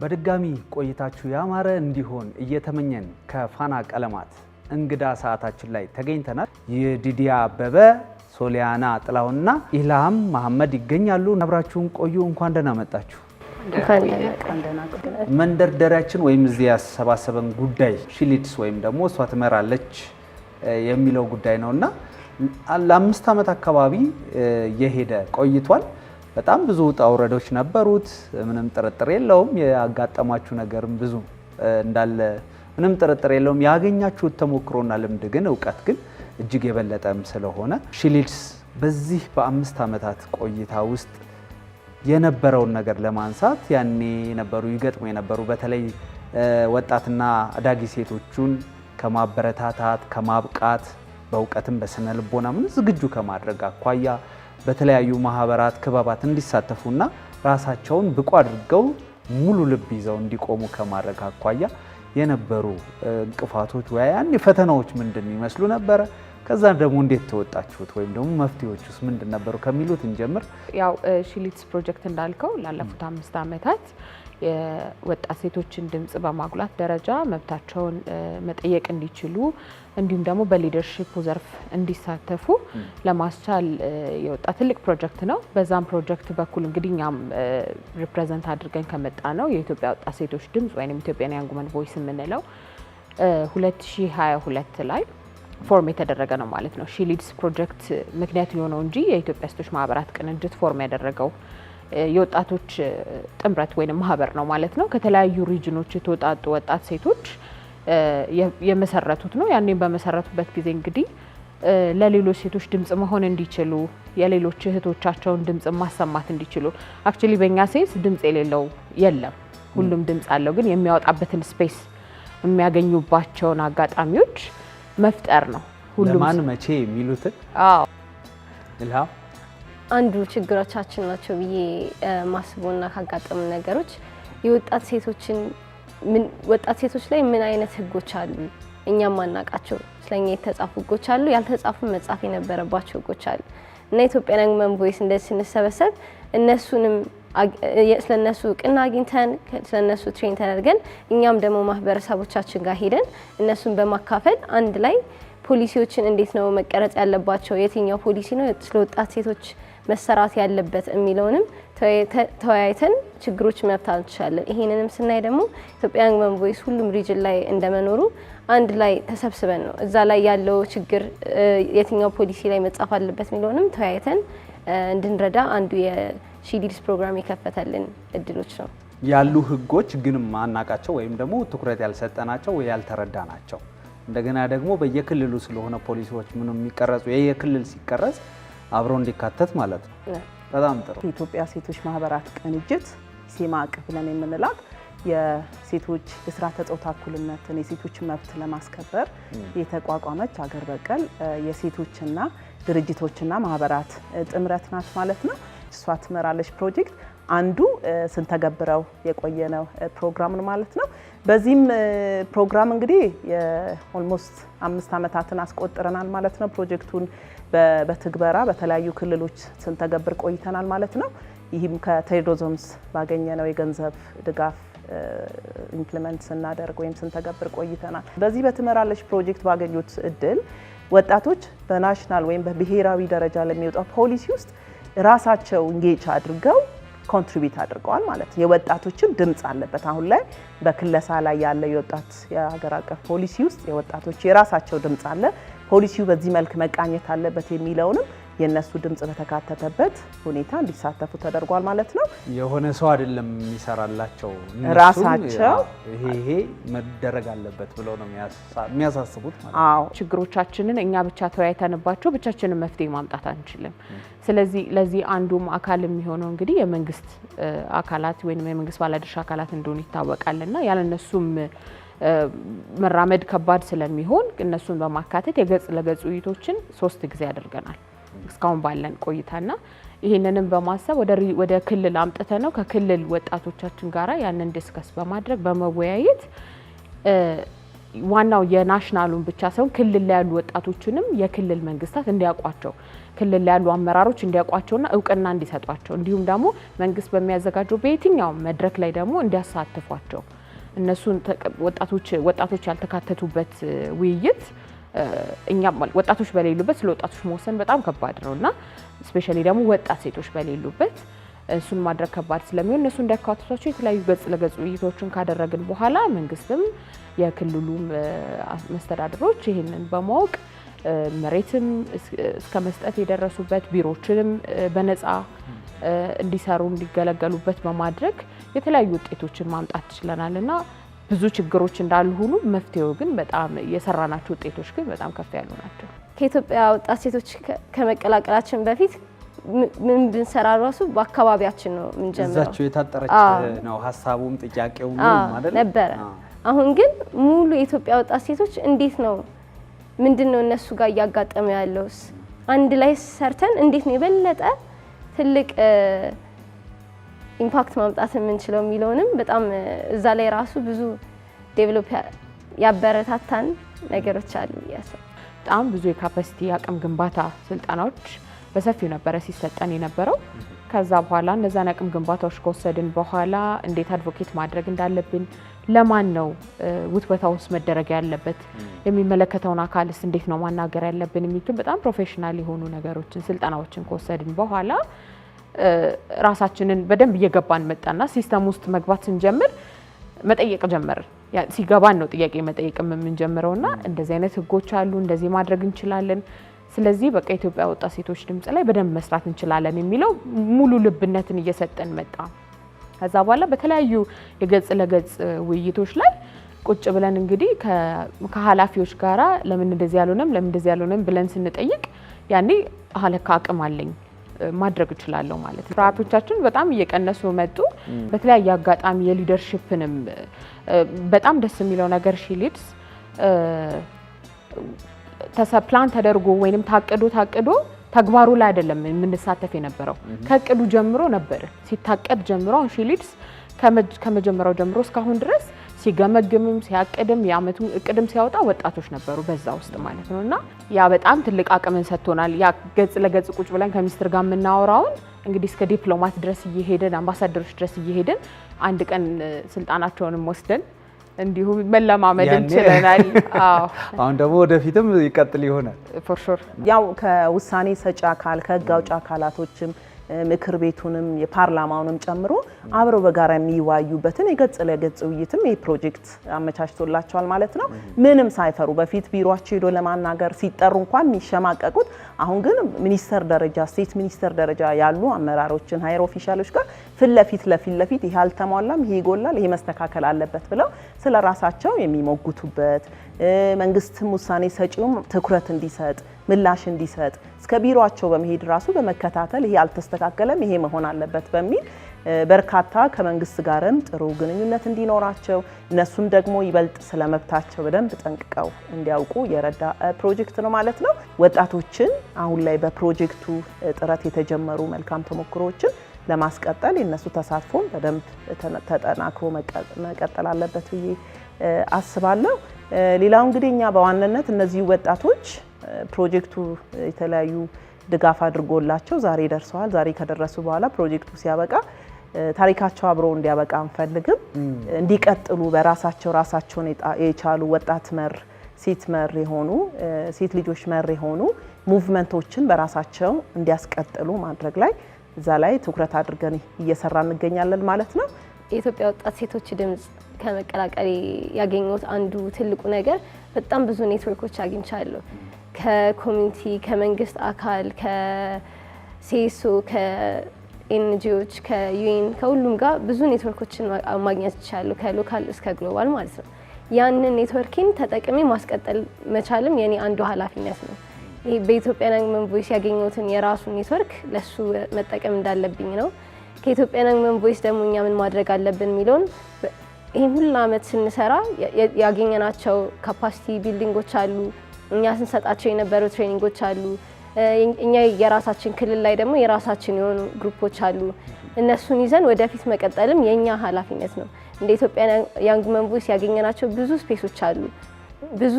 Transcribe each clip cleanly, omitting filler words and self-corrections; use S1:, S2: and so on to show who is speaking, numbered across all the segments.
S1: በድጋሚ ቆይታችሁ ያማረ እንዲሆን እየተመኘን ከፋና ቀለማት እንግዳ ሰዓታችን ላይ ተገኝተናል። የዲዲያ አበበ፣ ሶሊያና ጥላሁንና ኢልሃም መሐመድ ይገኛሉ። አብራችሁን ቆዩ። እንኳን ደህና መጣችሁ። መንደርደሪያችን ወይም እዚህ ያሰባሰበን ጉዳይ She Leads ወይም ደግሞ እሷ ትመራለች የሚለው ጉዳይ ነው እና ለ5 ዓመት አካባቢ የሄደ ቆይቷል። በጣም ብዙ ውጣ ውረዶች ነበሩት፣ ምንም ጥርጥር የለውም። ያጋጠማችሁ ነገርም ብዙ እንዳለ ምንም ጥርጥር የለውም። ያገኛችሁት ተሞክሮና ልምድ ግን እውቀት ግን እጅግ የበለጠም ስለሆነ She Leads በዚህ በ5 ዓመታት ቆይታ ውስጥ የነበረውን ነገር ለማንሳት ያኔ የነበሩ ይገጥሙ የነበሩ በተለይ ወጣትና አዳጊ ሴቶቹን ከማበረታታት፣ ከማብቃት፣ በእውቀትም በስነ ልቦና ምን ዝግጁ ከማድረግ አኳያ በተለያዩ ማህበራት፣ ክበባት እንዲሳተፉና ራሳቸውን ብቁ አድርገው ሙሉ ልብ ይዘው እንዲቆሙ ከማድረግ አኳያ የነበሩ እንቅፋቶች ወይ ያኔ ፈተናዎች ምንድን ይመስሉ ነበረ? ከዛ ደግሞ እንዴት ተወጣችሁት ወይም ደግሞ መፍትሄዎች ውስጥ ምንድን ነበሩ ከሚሉት እንጀምር።
S2: ያው She Leads ፕሮጀክት እንዳልከው ላለፉት 5 ዓመታት የወጣት ሴቶችን ድምጽ በማጉላት ደረጃ መብታቸውን መጠየቅ እንዲችሉ እንዲሁም ደግሞ በ leadership ዘርፍ እንዲሳተፉ ለማስቻል የወጣ ትልቅ ፕሮጀክት ነው። በዛም ፕሮጀክት በኩል እንግዲህ እኛም represent አድርገን ከመጣ ነው የኢትዮጵያ ወጣት ሴቶች ድምጽ ወይም Ethiopian Young Women Voice የምንለው 2022 ላይ form የተደረገ ነው ማለት ነው። She Leads ፕሮጀክት ምክንያት የሆነው እንጂ የኢትዮጵያ ሴቶች ማህበራት ቅንጅት form ያደረገው የወጣቶች ጥምረት ወይም ማህበር ነው ማለት ነው። ከተለያዩ region ኦች የተወጣጡ ወጣት ሴቶች የመሰረቱት ነው። ያኔም በመሰረቱበት ጊዜ እንግዲህ ለሌሎች ሴቶች ድምጽ መሆን እንዲችሉ፣ የሌሎች እህቶቻቸውን ድምጽ ማሰማት እንዲችሉ፣ actually በእኛ sense ድምጽ የሌለው የለም፣ ሁሉም ድምጽ አለው። ግን የሚያወጣበትን space የሚያገኙባቸውን አጋጣሚዎች መፍጠር ነው።
S1: ሁሉም ለማን መቼ የሚሉትን። ኢልሃም።
S3: አንዱ ችግሮቻችን ናቸው ብዬ ማስቦና ካጋጠሙ ነገሮች የወጣት ሴቶችን ወጣት ሴቶች ላይ ምን አይነት ህጎች አሉ፣ እኛም ማናቃቸው ስለኛ የተጻፉ ህጎች አሉ፣ ያልተጻፉ መጻፍ የነበረባቸው ህጎች አሉ እና Ethiopian Young Women Voice እንደዚህ ስንሰበሰብ እነሱንም ስለነሱ እውቅና አግኝተን፣ ስለነሱ train ተደርገን፣ እኛም ደግሞ ማህበረሰቦቻችን ጋር ሄደን እነሱን በማካፈል አንድ ላይ ፖሊሲዎችን እንዴት ነው መቀረጽ ያለባቸው፣ የትኛው ፖሊሲ ነው ስለ ወጣት ሴቶች መሰራት ያለበት የሚለውንም ተወያይተን ችግሮች መፍታት እንችላለን። ይሄንንም ስናይ ደግሞ Ethiopian Young Women Voice ሁሉም region ላይ እንደመኖሩ አንድ ላይ ተሰብስበን ነው እዛ ላይ ያለው ችግር የትኛው ፖሊሲ ላይ መጻፍ አለበት የሚለውንም ተወያይተን እንድንረዳ አንዱ የ She Leads ፕሮግራም የከፈተልን እድሎች ነው።
S1: ያሉ ህጎች ግን ማናቃቸው ወይም ደግሞ ትኩረት ያልሰጠናቸው ወይ ያልተረዳናቸው፣ እንደገና ደግሞ በየክልሉ ስለሆነ ፖሊሲዎች ምኑ የሚቀረጹ የየክልል ሲቀረጽ አብሮ እንዲካተት ማለት ነው። በጣም ጥሩ።
S4: የኢትዮጵያ ሴቶች ማህበራት ቅንጅት ኢሴማቅ ብለን የምንላት የሴቶች የስርዓተ ጾታ እኩልነትን፣ የሴቶች መብት ለማስከበር የተቋቋመች ሀገር በቀል የሴቶችና ድርጅቶችና ማህበራት ጥምረት ናት ማለት ነው። እሷ ትመራለች ፕሮጀክት አንዱ ስንተገብረው የቆየነው ፕሮግራም ነው ማለት ነው። በዚህም ፕሮግራም እንግዲህ የ almost 5 ዓመታትን አስቆጥረናል ማለት ነው። ፕሮጀክቱን በትግበራ በተለያዩ ክልሎች ስንተገብር ቆይተናል ማለት ነው። ይህም ከ Trade Zones ባገኘነው የገንዘብ ድጋፍ implement ስናደርግ ወይም ስንተገብር ቆይተናል። በዚህ በትመራለች ፕሮጀክት ባገኙት እድል ወጣቶች በ national ወይም በብሔራዊ ደረጃ ለሚወጣው ፖሊሲ ውስጥ ራሳቸው engage አድርገው contribute አድርገዋል ማለት ነው። የወጣቶችም ድምፅ አለበት። አሁን ላይ በክለሳ ላይ ያለ የወጣት የሀገር አቀፍ ፖሊሲ ውስጥ የወጣቶች የራሳቸው ድምፅ አለ። ፖሊሲው በዚህ መልክ መቃኘት አለበት የሚለውንም የእነሱ ድምፅ በተካተተበት ሁኔታ እንዲሳተፉ ተደርጓል ማለት ነው።
S1: የሆነ ሰው አይደለም የሚሰራላቸው፣
S4: ራሳቸው
S1: ይሄ ይሄ መደረግ አለበት ብለው ነው የሚያሳስቡት ማለት ነው።
S4: አዎ።
S2: ችግሮቻችንን እኛ ብቻ ተወያይተንባቸው ብቻችንን መፍትሄ ማምጣት አንችልም። ስለዚህ ለዚህ አንዱም አካል የሚሆነው እንግዲህ የመንግስት አካላት ወይም የመንግስት ባለድርሻ አካላት እንደሆኑ ይታወቃል እና ያለነሱም መራመድ ከባድ ስለሚሆን እነሱን በማካተት የገጽ ለገጽ ውይይቶችን ሶስት ጊዜ አድርገናል እስካሁን ባለን ቆይታና ይህንንም በማሰብ ወደ ክልል አምጥተን ነው ከክልል ወጣቶቻችን ጋራ ያንን discuss በማድረግ በመወያየት ዋናው የ national ኡን ብቻ ሳይሆን ክልል ላይ ያሉ ወጣቶችንም የክልል መንግስታት እንዲያውቋቸው፣ ክልል ላይ ያሉ አመራሮች እንዲያውቋቸውና እውቅና እንዲሰጧቸው፣ እንዲሁም ደግሞ መንግስት በሚያዘጋጀው በየትኛውም መድረክ ላይ ደግሞ እንዲያሳትፏቸው፣ እነሱን ወጣቶች ያልተካተቱበት ውይይት፣ እኛ ወጣቶች በሌሉበት ስለ ወጣቶች መወሰን በጣም ከባድ ነው እና especially ደግሞ ወጣት ሴቶች በሌሉበት እሱን ማድረግ ከባድ ስለሚሆን እነሱ እንዲያካትቷቸው የተለያዩ ገጽ ለገጽ ውይይቶችን ካደረግን በኋላ መንግስትም የክልሉም መስተዳድሮች ይህንን በማወቅ መሬትም እስከ መስጠት የደረሱበት፣ ቢሮዎችንም በነፃ እንዲሰሩ እንዲገለገሉበት በማድረግ የተለያዩ ውጤቶችን ማምጣት ችለናል እና ብዙ ችግሮች እንዳሉ ሁሉ መፍትሄው ግን በጣም፣ የሰራናቸው ውጤቶች ግን በጣም ከፍ ያሉ ናቸው።
S3: ከኢትዮጵያ ወጣት ሴቶች ከመቀላቀላችን በፊት ምን ብንሰራ ራሱ በአካባቢያችን ነው የምንጀምረው።
S1: እዛቸው የታጠረች ነው ሀሳቡም ጥያቄውም አይደል?
S3: ነበረ። አሁን ግን ሙሉ የኢትዮጵያ ወጣት ሴቶች እንዴት ነው፣ ምንድን ነው እነሱ ጋር እያጋጠመ ያለውስ፣ አንድ ላይ ሰርተን እንዴት ነው የበለጠ ትልቅ impact ማምጣት የምንችለው የሚለውንም በጣም እዛ ላይ ራሱ ብዙ develop ያበረታታን ነገሮች አሉ ብዬ አስባለሁ።
S2: በጣም ብዙ የ capacity፣ የአቅም ግንባታ ስልጠናዎች በሰፊው ነበረ ሲሰጠን የነበረው። ከዛ በኋላ እነዛን አቅም ግንባታዎች ከወሰድን በኋላ እንዴት advocate ማድረግ እንዳለብን፣ ለማን ነው ውትወታ ውስጥ መደረግ ያለበት፣ የሚመለከተውን አካልስ እንዴት ነው ማናገር ያለብን የሚሉትን በጣም professional የሆኑ ነገሮችን፣ ስልጠናዎችን ከወሰድን በኋላ ራሳችንን በደንብ እየገባን መጣና system ውስጥ መግባት ስንጀምር መጠየቅ ጀመርን። ሲገባን ነው ጥያቄ መጠየቅ የምንጀምረውና እንደዚህ አይነት ህጎች አሉ፣ እንደዚህ ማድረግ እንችላለን። ስለዚህ በቃ የኢትዮጵያ ወጣት ሴቶች ድምጽ ላይ በደንብ መስራት እንችላለን የሚለው ሙሉ ልብነትን እየሰጠን መጣ። ከዛ በኋላ በተለያዩ የገጽ ለገጽ ውይይቶች ላይ ቁጭ ብለን እንግዲህ ከኃላፊዎች ጋራ ለምን እንደዚህ ያልሆነም፣ ለምን እንደዚህ ያልሆነም ብለን ስንጠይቅ ያኔ ለካ አቅም አለኝ፣ ማድረግ እችላለሁ ማለት ነው። ፍርሃቶቻችን በጣም እየቀነሱ መጡ። በተለያየ አጋጣሚ የ leadership ንም በጣም ደስ የሚለው ነገር She Leads plan ተደርጎ ወይንም ታቅዶ ታቅዶ ተግባሩ ላይ አይደለም የምንሳተፍ የነበረው፣ ከእቅዱ ጀምሮ ነበር። ሲታቀድ ጀምሮ አሁን She Leads ከመጀመሪያው ጀምሮ እስካሁን ድረስ ሲገመግምም ሲያቅድም የአመቱ እቅድም ሲያወጣ ወጣቶች ነበሩ በዛ ውስጥ ማለት ነው። እና ያ በጣም ትልቅ አቅምን ሰጥቶናል። ያ ገጽ ለገጽ ቁጭ ብለን ከሚኒስትር ጋር የምናወራውን እንግዲህ እስከ ዲፕሎማት ድረስ እየሄድን፣ አምባሳደሮች ድረስ እየሄድን፣ አንድ ቀን ስልጣናቸውንም ወስደን እንዲሁም መለማመድ ችለናል።
S1: አሁን ደግሞ ወደፊትም ይቀጥል ይሆናል።
S2: For sure.
S4: ያው ከውሳኔ ሰጪ አካል፣ ከህግ አውጪ አካላቶችም፣ ምክር ቤቱንም የፓርላማውንም ጨምሮ አብረው በጋራ የሚወያዩበትን የገጽ ለገጽ ውይይትም ይህ ፕሮጀክት አመቻችቶላቸዋል ማለት ነው። ምንም ሳይፈሩ፣ በፊት ቢሮአቸው ሄዶ ለማናገር ሲጠሩ እንኳን የሚሸማቀቁት፣ አሁን ግን ሚኒስተር ደረጃ፣ state minister ደረጃ ያሉ አመራሮችን፣ higher official ኦች ጋር ፊት ለፊት ለፊት ለፊት ይሄ አልተሟላም፣ ይሄ ይጎላል፣ ይሄ መስተካከል አለበት ብለው ስለ ራሳቸው የሚሞግቱበት፣ መንግስትም ውሳኔ ሰጪውም ትኩረት እንዲሰጥ፣ ምላሽ እንዲሰጥ፣ እስከ ቢሮአቸው በመሄድ ራሱ በመከታተል ይሄ አልተስተካከለም፣ ይሄ መሆን አለበት በሚል በርካታ ከመንግስት ጋርም ጥሩ ግንኙነት እንዲኖራቸው፣ እነሱም ደግሞ ይበልጥ ስለ መብታቸው በደንብ ጠንቅቀው እንዲያውቁ የረዳ ፕሮጀክት ነው ማለት ነው። ወጣቶችን አሁን ላይ በፕሮጀክቱ ጥረት የተጀመሩ መልካም ተሞክሮዎችን ለማስቀጠል የእነሱ ተሳትፎን በደንብ ተጠናክሮ መቀጠል አለበት ብዬ አስባለሁ። ሌላው እንግዲህ እኛ በዋናነት እነዚህ ወጣቶች ፕሮጀክቱ የተለያዩ ድጋፍ አድርጎላቸው ዛሬ ደርሰዋል። ዛሬ ከደረሱ በኋላ ፕሮጀክቱ ሲያበቃ ታሪካቸው አብሮ እንዲያበቃ አንፈልግም። እንዲቀጥሉ፣ በራሳቸው ራሳቸውን የቻሉ ወጣት መር፣ ሴት መር የሆኑ፣ ሴት ልጆች መር የሆኑ movement ኦችን በራሳቸው እንዲያስቀጥሉ ማድረግ ላይ፣ እዛ ላይ ትኩረት አድርገን እየሰራ እንገኛለን ማለት ነው።
S3: የኢትዮጵያ ወጣት ሴቶች ድምጽ ከመቀላቀሌ ያገኘሁት አንዱ ትልቁ ነገር በጣም ብዙ ኔትወርኮች አግኝቻለሁ። ከ community፣ ከመንግስት አካል፣ ከ CSO፣ ከ NGO ዎች፣ ከ UN፣ ከሁሉም ጋር ብዙ ኔትወርኮችን ማግኘት ችያለሁ። ከ local እስከ global ማለት ነው። ያንን networking ተጠቅሜ ማስቀጠል መቻልም የኔ አንዱ ኃላፊነት ነው። ይሄ በ Ethiopian Young Women Voice ያገኘሁትን የራሱን ኔትወርክ ለሱ መጠቀም እንዳለብኝ ነው። ከ Ethiopian Young Women Voice ደግሞ እኛ ምን ማድረግ አለብን የሚለውን ይህን ሁሉ አመት ስንሰራ ያገኘናቸው capacity building ኦች አሉ። እኛ ስንሰጣቸው የነበሩ training ኦች አሉ። እኛ የራሳችን ክልል ላይ ደግሞ የራሳችን የሆኑ group ኦች አሉ። እነሱን ይዘን ወደፊት መቀጠልም የእኛ ኃላፊነት ነው። እንደ Ethiopian Young Women Voice ያገኘናቸው ብዙ space ኦች አሉ። ብዙ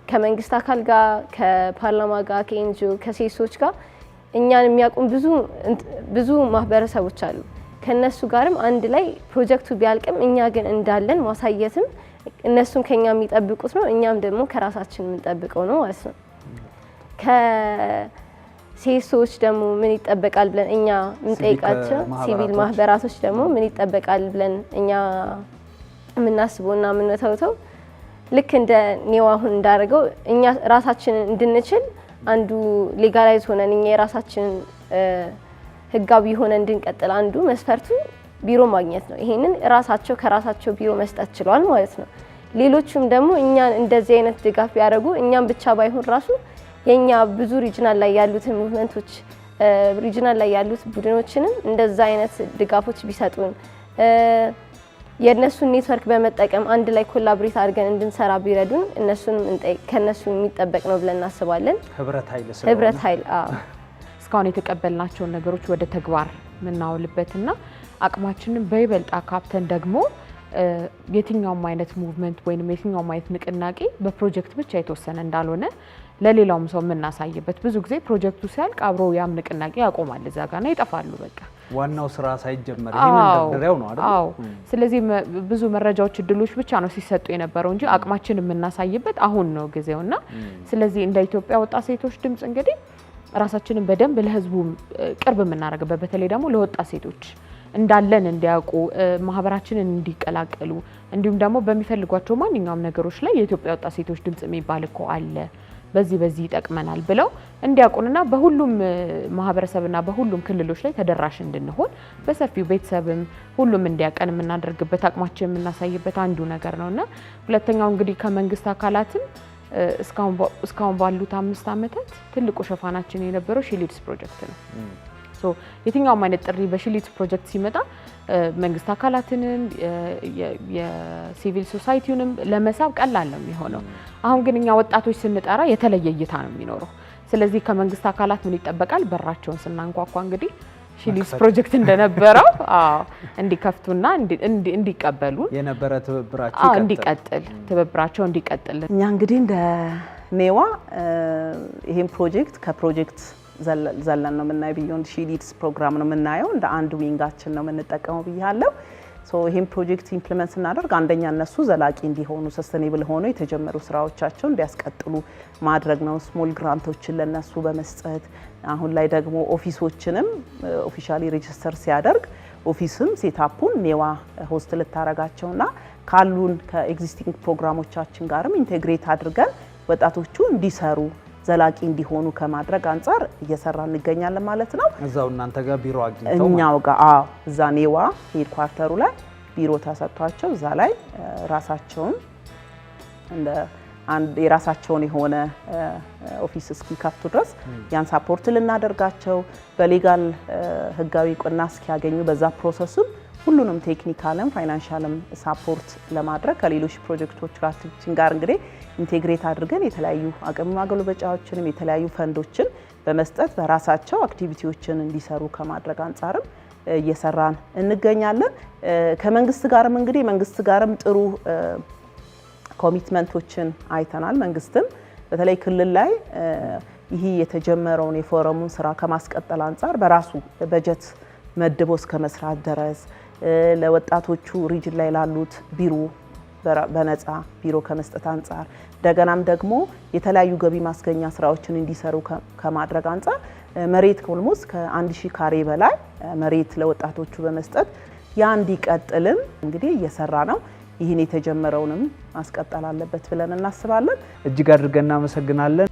S3: ከመንግስት አካል ጋር፣ ከፓርላማ ጋር፣ ከ NGO፣ ከሴቶች ጋር እኛን የሚያውቁን ብዙ ብዙ ማህበረሰቦች አሉ። ከነሱ ጋርም አንድ ላይ ፕሮጀክቱ ቢያልቅም እኛ ግን እንዳለን ማሳየትም እነሱም ከኛ የሚጠብቁት ነው፣ እኛም ደግሞ ከራሳችን የምንጠብቀው ነው ማለት ነው። ከሴቶች ደግሞ ምን ይጠበቃል ብለን እኛ የምንጠይቃቸው፣ ሲቪል ማህበራቶች ደግሞ ምን ይጠበቃል ብለን እኛ የምናስበውና የምንተውተው ልክ እንደ ኔዋ አሁን እንዳደረገው እኛ ራሳችንን እንድንችል አንዱ legalize ሆነን እኛ የራሳችንን ህጋዊ ሆነን እንድንቀጥል አንዱ መስፈርቱ ቢሮ ማግኘት ነው። ይሄንን ራሳቸው ከራሳቸው ቢሮ መስጠት ችለዋል ማለት ነው። ሌሎቹም ደግሞ እኛን እንደዚህ አይነት ድጋፍ ቢያደርጉ፣ እኛም ብቻ ባይሆን ራሱ የኛ ብዙ regional ላይ ያሉትን movement ኦች፣ regional ላይ ያሉት ቡድኖችንም እንደዛ አይነት ድጋፎች ቢሰጡን፣ የእነሱን ኔትወርክ በመጠቀም አንድ ላይ collaborate አድርገን እንድንሰራ ቢረዱን እነሱንም ከእነሱ የሚጠበቅ ነው ብለን እናስባለን።
S1: ህብረት ኃይል ስለሆነ።
S3: ህብረት ኃይል፣ አዎ።
S2: እስካሁን የተቀበልናቸውን ነገሮች ወደ ተግባር የምናውልበትና አቅማችንን በይበልጥ አካብተን ደግሞ የትኛውም አይነት movement ወይም የትኛውም አይነት ንቅናቄ በፕሮጀክት ብቻ የተወሰነ እንዳልሆነ ለሌላውም ሰው የምናሳይበት። ብዙ ጊዜ ፕሮጀክቱ ሲያልቅ አብሮ ያም ንቅናቄ ያቆማል፣ እዛ ጋና ይጠፋሉ በቃ።
S1: ዋናው ስራ ሳይጀመር ይሄ መንደርደሪያው ነው አይደል?
S2: አዎ። ስለዚህ ብዙ መረጃዎች፣ እድሎች ብቻ ነው ሲሰጡ የነበረው እንጂ አቅማችን የምናሳይበት አሁን ነው ጊዜውና ስለዚህ እንደ ኢትዮጵያ ወጣት ሴቶች ድምጽ እንግዲህ ራሳችንን በደንብ ለህዝቡ ቅርብ የምናደርግበት፣ በተለይ ደግሞ ለወጣት ሴቶች እንዳለን እንዲያውቁ፣ ማህበራችንን እንዲቀላቀሉ፣ እንዲሁም ደግሞ በሚፈልጓቸው ማንኛውም ነገሮች ላይ የኢትዮጵያ ወጣት ሴቶች ድምጽ የሚባል እኮ አለ፣ በዚህ በዚህ ይጠቅመናል ብለው እንዲያውቁንና በሁሉም ማህበረሰብና በሁሉም ክልሎች ላይ ተደራሽ እንድንሆን በሰፊው ቤተሰብም ሁሉም እንዲያውቀን የምናደርግበት፣ አቅማችን የምናሳይበት አንዱ ነገር ነው። እና ሁለተኛው እንግዲህ ከመንግስት አካላትም እስካሁን ባሉት 5 ዓመታት ትልቁ ሽፋናችን የነበረው She Leads ፕሮጀክት ነው። So የትኛውም አይነት ጥሪ በ She Leads ፕሮጀክት ሲመጣ መንግስት አካላትንም የ civil society ውንም ለመሳብ ቀላል ነው የሚሆነው። አሁን ግን እኛ ወጣቶች ስንጠራ የተለየ እይታ ነው የሚኖረው። ስለዚህ ከመንግስት አካላት ምን ይጠበቃል? በራቸውን ስናንኳኳ እንግዲህ She Leads ፕሮጀክት እንደነበረው፣ አዎ፣ እንዲከፍቱና እንዲቀበሉን
S1: የነበረ ትብብራቸው ይቀጥል።
S2: እንዲቀጥል፣ ትብብራቸው እንዲቀጥል።
S4: እኛ እንግዲህ እንደ ኔዋ ይሄን ፕሮጀክት ከፕሮጀክት ዘለን ነው የምናየው። Beyond She Leads ፕሮግራም ነው የምናየው። እንደ አንድ wing ኣችን ነው የምንጠቀመው ብያለሁ። So ይሄን ፕሮጀክት implement ስናደርግ አንደኛ እነሱ ዘላቂ እንዲሆኑ፣ sustainable ሆኖ የተጀመሩ ስራዎቻቸውን እንዲያስቀጥሉ ማድረግ ነው። Small grant ኦችን ለነሱ በመስጠት፣ አሁን ላይ ደግሞ office ኦችንም officially register ሲያደርግ office ም setup ኡን ኔዋ host ልታረጋቸውና ካሉን ከ existing ፕሮግራሞቻችን ጋርም integrate አድርገን ወጣቶቹ እንዲሰሩ፣ ዘላቂ እንዲሆኑ ከማድረግ አንጻር እየሰራ እንገኛለን ማለት ነው።
S1: እዛው እናንተ ጋር ቢሮ አግኝተው?
S4: እኛው ጋር፣ አዎ፣ እዛ ኔዋ headquarter ኡ ላይ ቢሮ ተሰጥቷቸው እዛ ላይ ራሳቸውን እንደ አንድ የራሳቸውን የሆነ office እስኪከፍቱ ድረስ ያን support ልናደርጋቸው፣ በ legal ህጋዊ እውቅና እስኪያገኙ በዛ process ም ሁሉንም technical ም financial ም support ለማድረግ ከሌሎች ፕሮጀክቶቻችን ጋር እንግዲህ integrate አድርገን የተለያዩ አቅም ማጎልበጫዎችንም የተለያዩ ፈንዶችን በመስጠት በራሳቸው activity ዎችን እንዲሰሩ ከማድረግ አንጻርም እየሰራን እንገኛለን። ከመንግስት ጋርም እንግዲህ መንግስት ጋርም ጥሩ commitment ኦችን አይተናል። መንግስትም በተለይ ክልል ላይ ይህ የተጀመረውን የፎረሙን ስራ ከማስቀጠል አንጻር በራሱ በጀት መድቦ እስከ መስራት ድረስ፣ ለወጣቶቹ region ላይ ላሉት ቢሮ በነፃ ቢሮ ከመስጠት አንጻር፣ እንደገናም ደግሞ የተለያዩ ገቢ ማስገኛ ስራዎችን እንዲሰሩ ከማድረግ አንጻር መሬት almost ከ1000 ካሬ በላይ መሬት ለወጣቶቹ በመስጠት ያ እንዲቀጥልም እንግዲህ እየሰራ ነው። ይህን የተጀመረውንም ማስቀጠል አለበት ብለን እናስባለን።
S1: እጅግ አድርገን እናመሰግናለን።